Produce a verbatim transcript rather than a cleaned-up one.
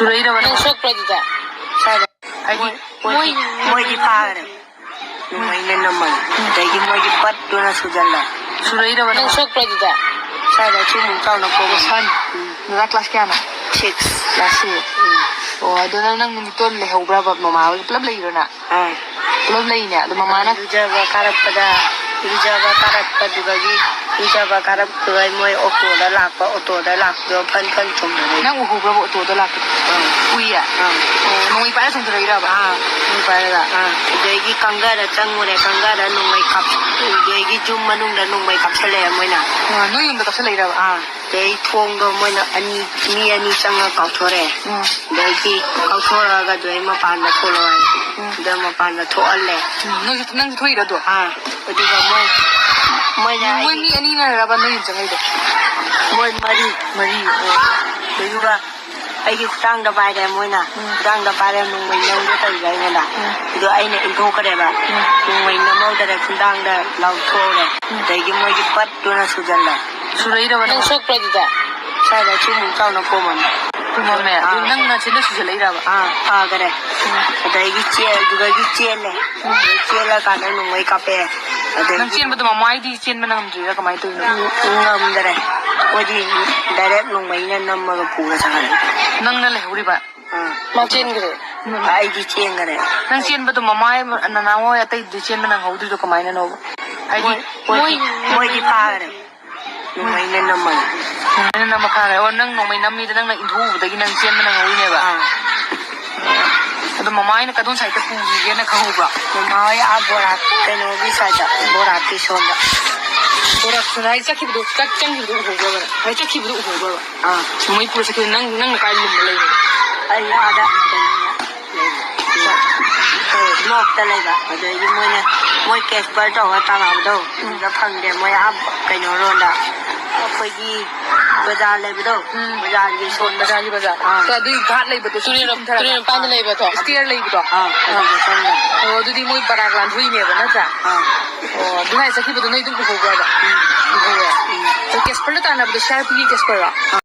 ꯁꯨꯔꯛꯏꯔꯕ ꯅꯪ ꯅꯪ? ꯁꯣꯛꯄ꯭ꯔꯣ ꯑꯗꯨꯗ? ꯁ꯭ꯋꯥꯏꯗ꯫ ꯍꯥꯏꯗꯤ ꯃꯣꯏ, ꯃꯣꯏ, ꯃꯣꯏꯗꯤ ꯐꯥꯈ꯭ꯔꯦ꯫ ꯅꯣꯡꯃꯩꯅ ꯅꯝꯃꯒ꯫ ꯑꯗꯒꯤ ꯃꯣꯏꯒꯤ ꯕꯠꯇꯨꯅ ꯁꯨꯖꯜꯂꯦ꯫ ꯁꯨꯔꯛꯏꯔꯕ ꯅꯪ? ꯅꯪ ꯁꯣꯛꯄ꯭ꯔꯣ ꯑꯗꯨꯗ? ꯁ꯭ꯋꯥꯏꯗ ꯑꯆꯨꯝ ꯑꯆꯥꯎꯅ ꯄꯣꯝꯃꯦ꯫ ꯁꯟ? ꯎꯝ꯫ ꯅꯆꯥ class ꯀꯌꯥꯅꯣ? Six꯫ Class six꯫ ꯎꯝ꯫ ꯑꯣ, ꯑꯗꯣ ꯅꯪ, ꯅꯪ ꯅꯨꯃꯤꯠꯇꯣ ꯂꯩꯍꯧꯕ꯭ꯔꯕ? ꯃꯃꯥ ꯍꯣꯏꯒ ꯄꯨꯂꯞ ꯂꯩꯔꯤꯔꯣ ꯅꯪ? ꯑꯥ꯫ ꯄꯨꯂꯞ ꯂꯩꯅꯦ꯫ ꯑꯗꯣ ꯃꯃꯥꯅ ꯏꯔꯨꯖꯕ ꯀꯥꯔꯛꯄꯗ, ꯏꯔꯨꯖꯕ ꯀꯥꯔꯛꯄꯗꯨꯗꯒꯤ, ꯏꯔꯨꯖꯕ ꯀꯥꯔꯛꯄꯗꯨꯗ ꯃꯣꯏ ꯑꯣꯇꯣꯗ ꯂꯥꯛꯄ, ꯑꯣꯇꯣꯗ ꯂꯥꯛꯄꯗꯣ ꯐꯟ ꯐꯟ ꯆꯣꯡꯅꯔꯦ꯫ ꯅꯪ ꯎꯍꯧꯕ꯭ꯔꯕ ꯑꯣꯇꯣꯗ ꯂꯥꯛꯄꯗꯣ? ꯑꯥ꯫ ꯎꯏꯌꯦ? ꯑꯥ꯫ ꯑꯣ, ꯅꯣꯡꯃꯩ ꯄꯥꯏꯔ ꯆꯣꯡꯊꯔꯛꯏꯔꯕ? ꯑꯥ꯫ ꯅꯣꯡꯃꯩ ꯄꯥꯏꯔꯒ꯫ ꯑꯥ꯫ ꯑꯗꯒꯤ ꯀꯪꯒꯔ ꯆꯪꯉꯨꯔꯦ, ꯀꯪꯒꯔ ꯅꯣꯡꯃꯩ ꯀꯥꯞ-, ꯑꯗꯒꯤ ꯌꯨꯝ ꯃꯅꯨꯡꯗ ꯅꯣꯡꯃꯩ ꯀꯥꯞꯁꯜꯂꯛꯑꯦ ꯃꯣꯏꯅ꯫ ꯑꯥ, ꯅꯣꯏ ꯌꯨꯝꯗ ꯀꯥꯞꯁꯜꯂꯛꯏꯔꯕ? ꯑꯥ꯫ ꯑꯗꯩ ꯊꯣꯡꯗꯣ ꯃꯣꯏꯅ ꯑꯅꯤ, ꯃꯤ ꯑꯅꯤ ꯆꯪꯉ ꯀꯥꯎꯊꯣꯔꯛꯑꯦ꯫ ꯎꯝ꯫ ꯑꯗꯩꯗꯤ ꯀꯥꯎꯊꯣꯔꯛꯑꯒ ꯑꯗꯨꯗꯩ ꯃꯄꯥꯟꯗ ꯊꯣꯛꯂꯛꯑꯣ ꯍꯥꯏ꯫ ꯎꯝ꯫ ꯑꯗ ꯃꯄꯥꯟꯗ ꯊꯣꯛꯍꯜꯂꯦ꯫ ꯎꯝ, ꯅꯣꯏꯁꯨ, ꯅꯪꯁꯨ ꯊꯣꯛꯏꯔꯣ ꯑꯗꯣ? ꯑꯥ, ꯑꯗꯨꯒ ꯃꯣꯏ, ꯃꯣꯏꯅ ꯃꯣꯏ ꯑꯩꯒꯤ ꯃꯤ ꯑꯅꯤꯅꯔꯕ ꯅꯣꯏ ꯌꯨꯝ ꯆꯪꯉꯛꯏꯗꯣ? ꯃꯣꯏ ꯃꯔꯤ꯫ ꯃꯔꯤ? ꯑꯣ꯫ ꯑꯗꯨꯒ ꯑꯩꯒꯤ ꯈꯨꯗꯥꯡꯗ ꯄꯥꯏꯔꯦ ꯃꯣꯏꯅ꯫ ꯎꯝ꯫ ꯈꯨꯗꯥꯡꯗ ꯄꯥꯏꯔꯦ, ꯅꯣꯡꯃꯩ ꯅꯝꯒꯦ ꯇꯧꯔꯤꯕ ꯑꯩꯉꯣꯟꯗ꯫ ꯎꯝ꯫ ꯑꯗꯣ ꯑꯩꯅ ꯏꯟꯊꯣꯛꯈ꯭ꯔꯦꯕ꯫ ꯎꯝ꯫ ꯅꯣꯡꯃꯩ ꯅꯝꯍꯧꯗꯔꯦ, ꯈꯨꯗꯥꯡꯗ ꯂꯥꯎꯊꯣꯛꯍꯧꯔꯦ꯫ ꯎꯝ꯫ ꯑꯗꯒꯤ ꯃꯣꯏꯒꯤ ꯕꯠꯇꯨꯅ ꯁꯨꯖꯜꯂꯦ꯫ ꯁꯨꯔꯛꯏꯔꯕ ꯅꯪ ꯅꯪ? ꯁꯣꯛꯄ꯭ꯔꯣ ꯑꯗꯨꯗ? ꯁ꯭ꯋꯥꯏꯗ ꯑꯆꯨꯝ ꯆꯥꯎꯅ ꯄꯣꯝꯃꯝꯃꯦ꯫ ꯄꯣꯝꯃꯝꯃꯦ? ꯑꯗꯨ ꯑꯥ꯫ ꯅꯪ ꯅꯆꯤꯟꯗ ꯁꯨꯖꯜꯂꯛꯏꯔꯕ? ꯑꯥ, ꯐꯈꯔꯦ꯫ ꯎꯝ꯫ ꯑꯗꯒꯤ ꯆꯦ-, ꯑꯗꯨꯗꯒꯤ ꯆꯦꯜꯂꯦ꯫ ꯎꯝ꯫ ꯑꯗꯩ ꯆꯦꯜꯂꯀꯥꯟꯗ ꯅꯣꯡꯃꯩ ꯀꯥꯞꯄꯛꯑꯦ꯫ ꯑꯗꯒꯤ ꯅꯪ ꯆꯦꯟꯕꯗꯣ ꯃꯃꯥꯏꯗꯤ ꯆꯦꯟꯕ ꯉꯝꯗ꯭ꯔꯤꯔꯥ ꯀꯃꯥꯏꯅ ꯇꯧꯔꯤꯅꯣ? ꯎꯝ, ꯉꯝꯗꯔꯦ꯫ ꯃꯣꯏꯗꯤ direct ꯅꯣꯡꯃꯩꯅ ꯅꯝꯃꯒ ꯄꯨꯔ ꯆꯠꯈ꯭ꯔꯦ꯫ ꯅꯪꯅ ꯂꯩꯍꯧꯔꯤꯕ? ꯑꯥ꯫ ꯃꯥ ꯆꯦꯟꯈ꯭ꯔꯦ꯫ ꯑꯩꯗꯤ ꯆꯦꯟꯈꯔꯦ꯫ ꯅꯪ ꯆꯦꯟꯕꯗꯣ ꯃꯃꯥꯏ ꯅꯅꯥꯎ ꯍꯣꯏ ꯑꯇꯩꯗꯤ ꯆꯦꯟꯕ ꯅꯪꯍꯧꯗ꯭ꯔꯤꯗꯣ ꯀꯃꯥꯏꯅꯅꯣꯕ? ꯍꯥꯏꯗꯤ ꯃꯣꯏ, ꯃꯣꯏꯗꯤ, ꯃꯣꯏ ꯃꯣꯏꯗꯤ ꯐꯥꯈꯔꯦ꯫ ꯅꯣꯡꯃꯩꯅ ꯅꯝꯃꯒ꯫ ꯅꯣꯡꯃꯩꯅ ꯅꯝꯃ ꯐꯥꯈ꯭ꯔꯦ꯫ ꯑꯣ, ꯅꯪ ꯅꯣꯡꯃꯩ ꯅꯝꯃꯤꯗ ꯅꯪꯅ ꯏꯟꯊꯣꯛꯎꯕꯗꯒꯤ ꯅꯪ ꯆꯦꯟꯕ ꯅꯪꯍꯧꯔꯤꯅꯦꯕ? ꯑꯥ꯫ ꯑꯗꯣ ꯃꯃꯥ ꯍꯣꯏꯅ ꯀꯗꯣꯝ side ꯇ ꯄꯨꯈꯤꯒꯦꯅ ꯈꯪꯍꯧꯕ꯭ꯔꯣ? ꯃꯃꯥ ꯍꯣꯏ ꯑꯥ ꯕꯣꯔꯥ ꯀꯩꯅꯣꯒꯤ side ꯇ, ꯕꯣꯔꯥꯛꯀꯤ ꯁꯣꯝꯗ꯫ ꯕꯣꯔꯥꯛ ꯁꯣꯝꯗ ꯍꯥꯏ ꯆꯠꯈꯤꯕꯗꯣ, ꯆꯠ-, ꯆꯪꯈꯤꯕꯗꯣ ꯎꯍꯧꯕ꯭ꯔꯕ? ꯍꯥꯏ ꯆꯠꯈꯤꯕꯗꯣ ꯎꯍꯧꯕ꯭ꯔꯕ? ꯑꯥ꯫ ꯅꯣꯡꯃꯩ ꯄꯨꯔ ꯆꯠꯈꯤꯕꯗꯣ ꯅꯪ, ꯅꯪꯅ ꯀꯥꯏ ꯂꯨꯝꯃ ꯂꯩꯔꯤꯅꯣ? ꯑꯩ ꯑꯥꯗ ꯀꯩꯅꯣꯗ ꯂꯩꯕ꯫ ꯕ꯭ꯂꯣꯛꯇ ꯂꯩꯕ꯫ ꯑꯗꯩꯗꯤ ꯃꯣꯏꯅ, ꯃꯣꯏ ꯀꯦꯁꯄꯔ ꯇꯧꯔꯒ ꯇꯥꯟꯅꯕꯗꯣ, ꯑꯗꯨꯗ ꯐꯪꯗꯦ꯫ ꯃꯣꯏ ꯑꯥ ꯀꯩꯅꯣꯔꯣꯝꯗ, ꯑꯩꯈꯣꯏꯒꯤ ꯕꯖꯥꯔ ꯂꯩꯕꯗꯣ, ꯎꯝ꯫ ꯕꯖꯥꯔꯒꯤ ꯁꯣꯝꯗ꯫ ꯕꯖꯥꯔꯒꯤ ꯕꯖꯥꯔ꯫ ꯑꯥ꯫ ꯑꯗꯨꯏ ꯒꯥꯠ ꯂꯩꯕꯗꯣ, ꯇꯨꯔꯦꯜ, ꯆꯨꯝꯊꯔꯒ꯫ ꯇꯨꯔꯦꯜ ꯃꯄꯥꯟꯗ ꯂꯩꯕꯗꯣ? Stair ꯂꯩꯕꯗꯣ? ꯑꯥ, ꯑꯗꯨꯗ ꯆꯪꯉꯦ꯫ ꯑꯣ, ꯑꯗꯨꯗꯤ ꯃꯣꯏ ꯕꯔꯥꯛ ꯂꯥꯟꯊꯣꯛꯏꯅꯦꯕ, ꯅꯠꯇ꯭ꯔꯥ? ꯑꯥ꯫ ꯑꯣ, ꯑꯗꯨꯃꯥꯏꯅ ꯆꯠꯈꯤꯕꯗꯣ ꯅꯣꯏ ꯑꯗꯨꯝ ꯎꯍꯧꯕ꯭ꯔꯕ? ꯎꯝ꯫ ꯎꯍꯧꯋꯦ? ꯎꯝ꯫ ꯑꯗꯣ ꯀꯦꯁꯄꯔꯗ ꯇꯥꯟꯅꯕꯗꯣ CRP ꯒꯤ ꯀꯦꯁꯄꯔꯔꯣ? ꯑꯥ꯫